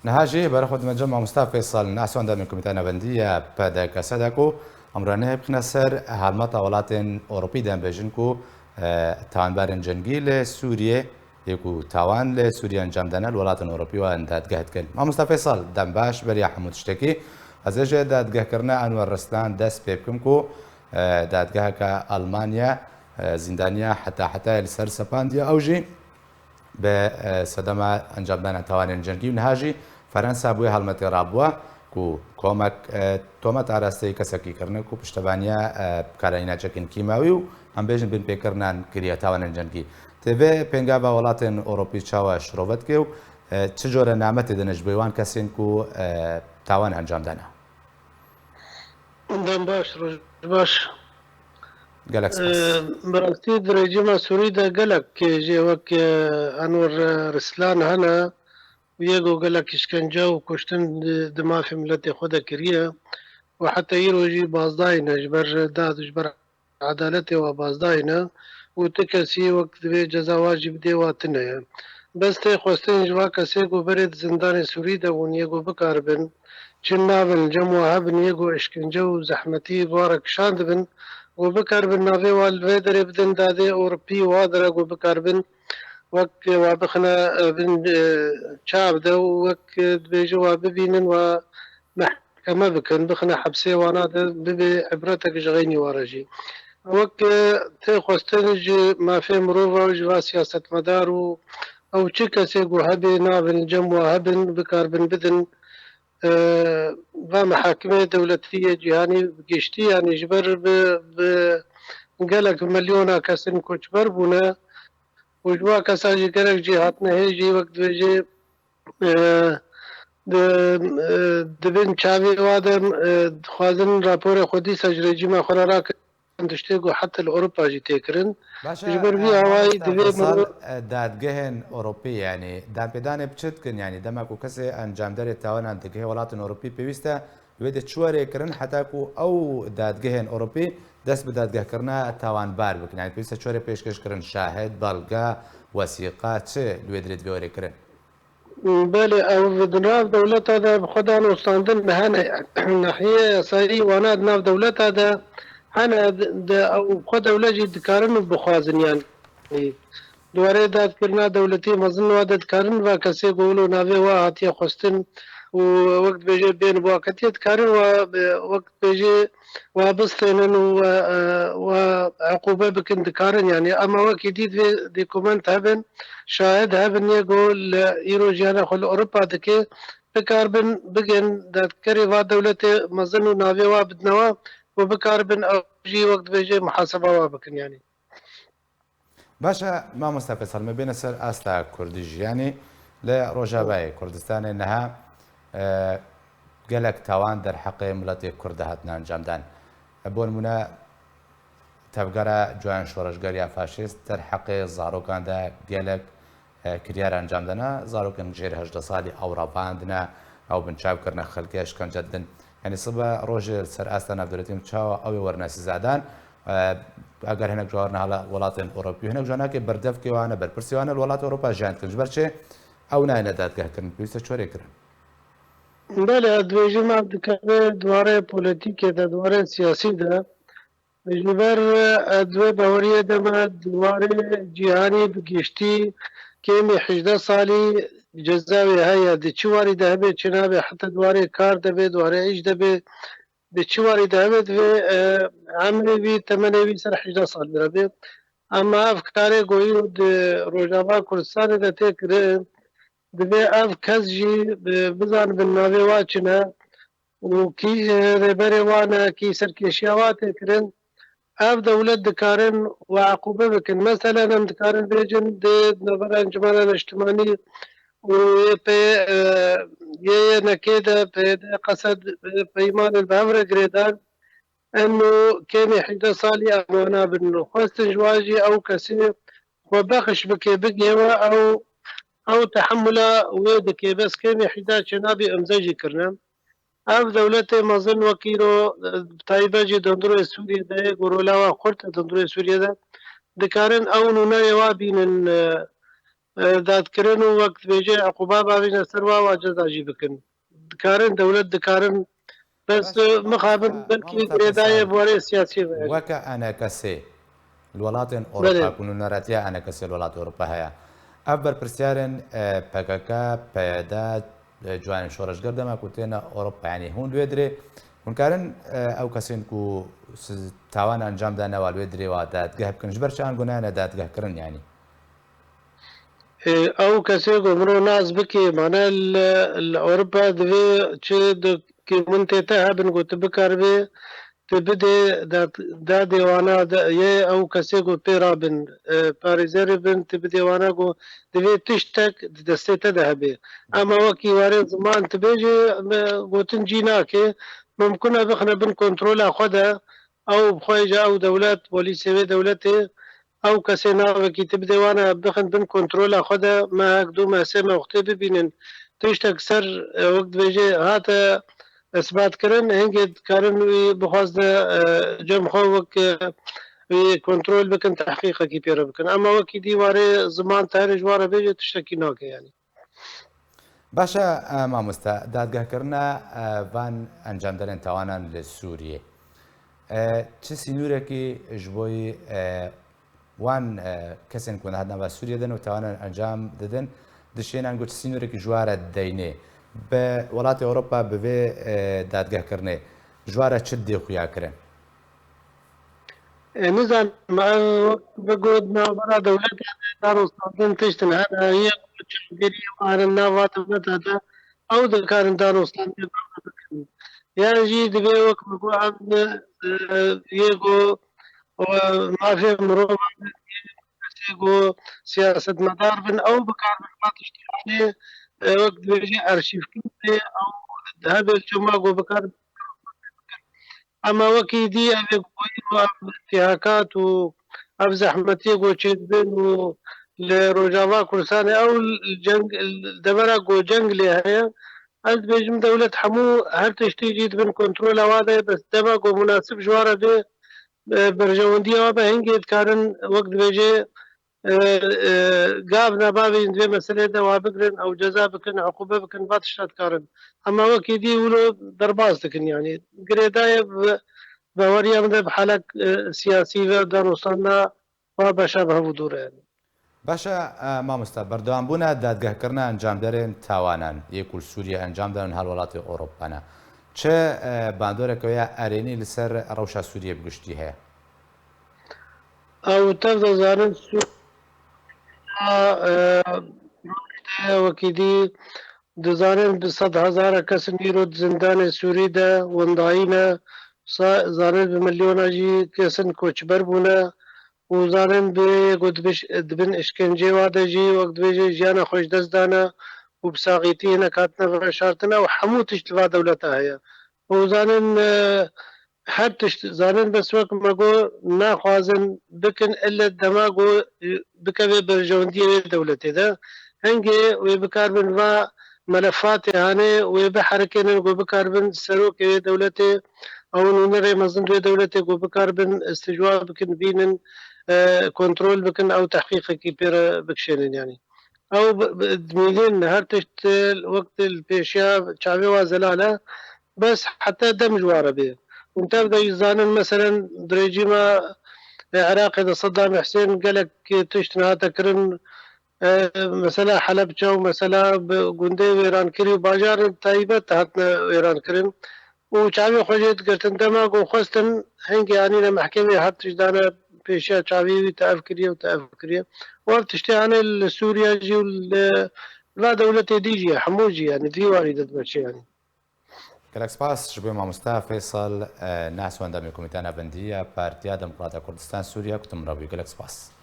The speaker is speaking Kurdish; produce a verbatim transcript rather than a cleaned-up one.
Niha jî berê xwe dime cem mamosta Feysal Nahson demê Komîteya Navendî ya P D K S de ku em re nehê bixine ser helmeta welatên Ewropî de em bêjin ku, e, tawanberên cengî li Sûriyê yê ku tawan li Sûriyê encam dane li welatên Ewropî wan dadgeh dikin. Mamosta Feysal, dem baş, beriya hemû tiştekî ez ê ji dadgehkirina Enwer Rislan dest pê bikim ku, e, dadgeheke Almanya, e, zîndaniya heta hetayê li ser sepandiye, ew jî bi, e, sedema encamdana tawanên cengî û niha jî Ferensa bi wê helmetê rabûye ku komek, e, tomet arasteyî kesekî kirine ku piştevaniya, e, bikaranîna çekên kîmawî û em bêjin binpêkirinan kiriye tawanên cengî. Tê vê pêngava welatên Ewropî çawa şirove dike û, e, çi cure nametê dine ji bo wan kesên ku, e, tawan encam dane? Dem baş, roj baş. Gelek spas. Ee, bi rastî di rejîma Sûrî de gelek jê wek, e, Enwer, e, Rislan hene û yê ku gelek îşkence û kuştin di, di mafê miletê xwe de kiriye û heta îro jî bazdayî ne ji ber dad û ji ber edaletê wa bazdayî ne û tu kesî wek divê ceza wa jî bidê wa tune ye. Bes tê xwestin ji va kesê ku berê di zindanê Sûrî de bûn yê ku bikaribin çi navin li cem wa hebin yê ku işkence û zehmetî bi wa re kişandibin, ku bikaribin navê wa li vê derê bidin dadê Ewropî wa dire ku bikaribin wek wa bixine, e, bin, e, çav de û wek, e, dibêje wa bibînin wa mehkeme bikin, bixine hepsê wana de bibe ibretek ji xeynî wa re jî. Wek, e, tê xwestin ji mafê mirova û ji va siyasetmedar û ew çi kesê ku hebê navin li cem wa hebin, bikaribin bidin, e, va mehakimê dewletî yê cîhanî bi giştî, yanî ji ber bi, bi gelek milyona kesin koçber bûne û ji wa kesa jî gelek jî hatine hê jî wek dibêjê, e, di, e, di bin çavê wa de, e, dixwazin raporê xwe dîsa ji rejîma xwe re rakin. Tiştê ku heta li Ewropa jî tê kirin. Baş e, ji ber vî e, awayî mamosta divê Feysal, mirov e, dadgehên Ewropî, yanî danpêdanê bi çi dikin? Yanî dema ku kesê encamderê tawanan digihê welatên Ewropî, pêwîst e wê de çi were kirin heta ku ew dadgehên Ewropî dest bi dadgehkirina tawanbar bikin? Yanî pêwîst e çi were pêşkêş kirin? Şahid, belge, wesîqa, çi li wê dirê divê were kirin? Belê, ew di nav dewleta de bi xwe danûstandin hene. Nahiyê yasayî wana di nav dewleta de hene, di, di, ew xwe dewlet jî dikarin û bixwazin, yanî di warê dadkirina dewletî mezin wa de dikarin va kesê ku wilo navê wa hatiye xwestin û wek dibêje bên wa ketiye dikarin wa, wek dibêje wa bistênin û, e, e, wa eqûbe bikin dikarin. Yanî ema wekî dî divê dokument hebin, şahid hebin yê ku li îro jiyana xwe li Ewropa dike, bikaribin bigên dadkerê va dewletê mezin û navê wa bidine wa û bikaribin ew jî wek dibêje muhaseba wa bikin yanî. Baş e, mamosta Feysal, me bêne ser asta Kurdî jî. Yanî li Rojavayê Kurdistanê niha, e, gelek tawan derheqê miletê Kurd de hatine encamdan. E, bo nimûne, tevgera Coyan Şoreşger ya Faşîst derheqê zarokan de gelek, e, kiryar encam dane. Zarokên jêr hejdeh salî ew revandine, ew binçav kirine, xelkê eşkence didin. Yanî sibe rojê li ser asta navdewletî çawa ew ê werine sîzedan? E, eger hinek ji wan werine hala welatên Ewropî, hinek ji wan nake berdevkê wan e, berpirsê wan e li welatê Ewropa jiyan dikin. Ji ber çi ew nayêne dadgehkirin? Pêwîst e çi were kirin? Belê, ez dibêjim ev dikeve di warê polîtîkê de, di warê siyasî de. Ji ber, e, di wê baweriyê de me di warê cîhanî bi giştî kêmî hejdeh salî ceza wê heye. Di çi warî de hebe çi nabe, heta di warê kar de be, di warê îş de be, di çi warî de hebe divê, e, emrê wî, temenê wî ser hejdeh salî re be. Ema ev karê ku îro di Rojava Kurdistanê de tê kirin, divê ev kes jî, e, bizanibin navê wa çi ne û kî, e, rêberê wan e, kî serkêşiya wa tê kirin. Ev dewlet dikarin we eqûbe bikin. Meselen em dikarin bêjin di navbera Encûmena Neştimanî û Y P, e, Y Y N K de P Y D, Qesed, e, peymanên bi hev re girêdan. Em û kêmî hejdeh salî em wana bin. Xwestin ji wan jî ew kesê xwe bexş bike, bigihê we ew, ew tehemula wê dike. Bes kêmî hejdeh çênabî, imze jî kirine. Ev dewletê mezin wek îro, e, taybet jî dundurê Sûriyê de yê ku rola wa xurt e dundurê Sûriyê de, dikarin ew nûnerê wa bînin, e, e, dadkirin û wek dibêje eqûba bavêjne ser wa, wa ceza jî bikin. Dikarin, dewlet dikarin, bes, e, mixabin belkî girêdayê bi warê siyasî ve. Weke enekesê li welatên Ewropa ku nûneretiya enekesê li welatê Ewropa heye. Ev berpirsiyarên, e, P K K, P Y D, e, ciwanên şoreşger dema ku têne Ewropa, yanî hûn li wê dirê, hûn karin, e, ew kesên ku siz tawana encam dane wa li wê dirê wa dadgeh bikin, ji ber çi an gunayane dadgehkirin yanî? Ê, ew kesê ku mirov nas bike, mane li, li Ewropa divê çi dokumentê te hebin ku tu bikaribê, tu bidê dat-, dadê wana de, yê ew kesê ku pê rabin, e, parêzerê bin, tu bidê wana ku divê tiştek di destê te de hebe. Ema wekî warê ziman tu bêjê, me gotin cî nake, mimkun e bixine bin kontrola xwe de, ew bi xwe jî ew dewlet, polîsê wê dewletê, ew kesê navekî tu bidê wana bixin bin kontrola xwe de, mehek du meh sê meh wextê bibînin. Tiştek ser, e, wek dibêje hate isbatkirin, hingê dikarin wî bixwazne, e, cem xwe wek, e, wî kontrol bikin, tehqîqekî pê re bikin. Ema wekî dî warê ziman te herê ji wan re bêje tiştekî nake yanî. Baş e, e, mamoste, dadgehkirina, e, van encamdarên tawanan li Sûriyê, e, çi sînorekî ji bo yî, e, wan, e, kesên ku niha di nava Sûriyê de ne û tawanan encam didin, dişênan ku çi sînorekî ji wan re deynê? Bi welatê Ewropa bi vê, e, dadgehkirinê ji wan re çi didê xuya kirin? E, nizanim, ev wek bi got navbera dewleta de danûstandin tiştin hene, yê ku çavdêriyê wan in nava dewleta de, ew dikarin danûstandin bikin. Yan jî divê wek bi got ev, e, yê ku, e, mafê mirovan, yê ku siyasetmedar bin, ew bikarin va tiştî hanê, e, wek dibêje arşîvkirinê, ew dihe bêrçema ku bikarin Ema wekî dî ev ê ku îro ev întîhakat û ev zehmetiyê ku çêdibin û li Rojava Kurdistanê ew ceng, devera ku ceng lê heye, ez dibêjim dewlet hemû her tiştî jî di bin kontrola wa de ye, bes dema ku munasib ji wan re bê, e, berjewendiya wa be hingê dikarin wek dibêje e, e, gav nebavê di vê meselê de wa bigirin, ew ceza bikin, uqûbe bikin, va tişta dikarin. Ema wekî dî wilo derbas dikin, yanî girêdayê bi, baweriya min de bi halek, e, siyasî ve danûstandina wa beşa bi hev û dû re, yanî. Baş e, e, mamoste, berdewambûna dadgehkirina encamdarên tawanan yê ku li Sûriyê encam dan li her welatê Ewropa ne, çi, e, bandoreke ya erênî li ser rewşa Sûriyê bi giştî heye? Ew tev dizanin Sûriya, e, rojde wekî dî dizanin bi sed hezara kesin îro di zindanê Sûrî de wendayî ne, sa-, zanin bi milyona jî kesin koçber bûne û zanin bi ku dibiş-, dibin işkencê wa de jî wek dibêje jiyana xwe ji dest dane û bi saxîtî hinek hatine veşartin. Ew hemû tişt li va dewleta heye. Û zanin, e, her tişt zanin, bes wek me got, naxwazin bikin, ille dema ku, e, bikeve berjewendiyê wê dewletê de. Hingê wê bikarbin va melefatê hanê wê biherekênin ku bikarbin serokê wê dewletê, ew nûnerê mezin wê dewletê ku bikarbin îstîcwa bikin, bînin, e, kontrol bikin, ew tehqîqekî pê re bikişênin yanî. Ew bi, bi, dimînin her tişt, e, wek li pêşiya çavê wa zelal e. Bes heta dem ji wan re bê. Hûn tev de jî zanin, meselen, di rejîma, e, Iraqê de Seddam Husên gelek tişt hate kirin. E, mesela Helebçe û mesela bi gundê wêran kirî û bajarên taybet hatine wêran kirin. Û çavê xwe jê digirtin. Dema ku xwestin hingê anîne mehkemê, her tişt dane pêşiya çavê wî, te ev kiriye û te ev kiriye. Û ev tiştê hane li Sûriye jî û li va dewletê dî jî ye, hemû jî, yanî di vî warî de dimeşe yanî. Gelek spas ji bo mamoste Feysal, e, Nas, wendamê Komîteya Navendî ya Partiya Demokrata Kurdistan Sûriye, ku tu min re bûyî. Gelek spas.